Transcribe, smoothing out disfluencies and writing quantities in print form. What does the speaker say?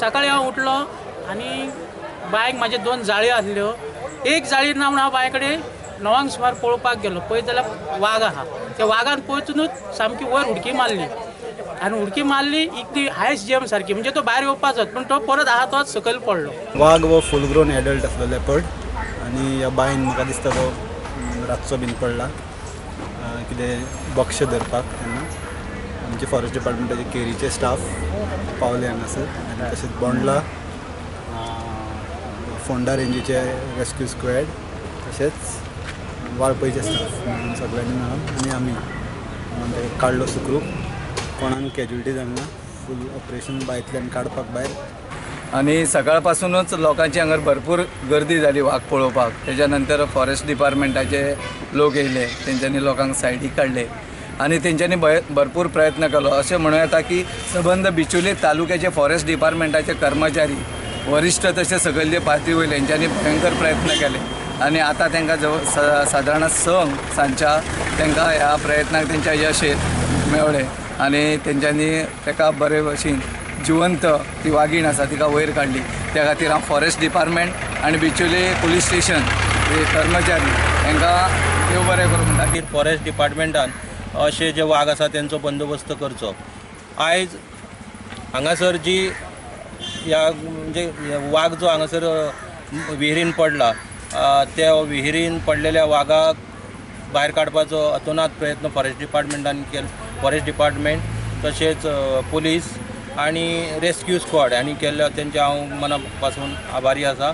सकाळी हांव उठलो आनी बायक म्हाजे 2 जाळयो आसल्यो, एक जाळी ना म्हूण हांव बांय कडेन 9 सुमार पळोवपाक गेलो, पळयत जाल्यार वाग आहा। त्या वागान पळयतूनच सामकी वयर उडकी मारली आनी उडकी मारली इतली हायस्ट जम्प सारकी, म्हणजे तो भायर येवपाचोच पूण तो परत आहा तोच सकयल पडलो। वाग हो फूल ग्रोन एडल्ट आसलो लेपर्ड आनी ह्या बांयन म्हाका दिसता तो रातचो बीन पडला कितें बक्ष धरपाक। तेन्ना आमचे फॉरेस्ट डिपार्टमेंटाचे केरीचे स्टाफ पावले हांगासर आनी तशेंच बोंडला फोंडा रेंजीचे रेस्क्यू स्क्वॅड तशेंच वाळपयचे स्टाफ म्हणून सगळ्यांनी मेळून आनी आमी काडलो सुखरूप, कोणाक कॅज्युलिटी जावंक ना, फूल ऑपरेशन बांयतल्यान काडपाक भायर। आनी सकाळपासूनच लोकांची हांगर भरपूर गर्दी जाली वाग पळोवपाक। तेज्या नंतर फॉरेस्ट डिपार्टमेंटाचे लोक येयले, तेंच्यांनी लोकांक सायडीक काडले आनी तेंच्यांनी भरपूर प्रयत्न केलो। अशें म्हणूं येता की सबंद बिचोली तालुक्याचे फॉरेस्ट डिपार्टमेंटाचे कर्मचारी वरिश्ठ तशें सकयल्ले पातळी वयले हेंच्यांनी भयंकर प्रयत्न केले आनी आतां तांकां जवळ सादारण 6 सांजच्या तांकां ह्या प्रयत्नाक तेंच्या यश मेळ्ळें आनी तेंच्यांनी ताका बरे भशेन जिवंत ती वागीण आसा तिका वयर काडली। त्या खातीर हांव फॉरेस्ट डिपार्टमेंट आनी बिचोली पुलीस स्टेशन हे कर्मचारी हांकां देव बरें करूं म्हणटा। फॉरेस्ट डिपार्टमेंटान अशे जे वाग आसा तेंचो बंदोबस्त करचो। आयज हांगासर जी ह्या म्हणजे वाग जो हांगासर विहिरीन पडला त्या विहिरीन पडलेल्या वागाक भायर काडपाचो अतोनात प्रयत्न फॉरेस्ट डिपार्टमेंटान केलो। फॉरेस्ट डिपार्टमेंट तशेंच पुलीस आनी रेस्क्यू स्क्वॉड हांणी केल्लो तेंचे हांव मना पासून आभारी आसा।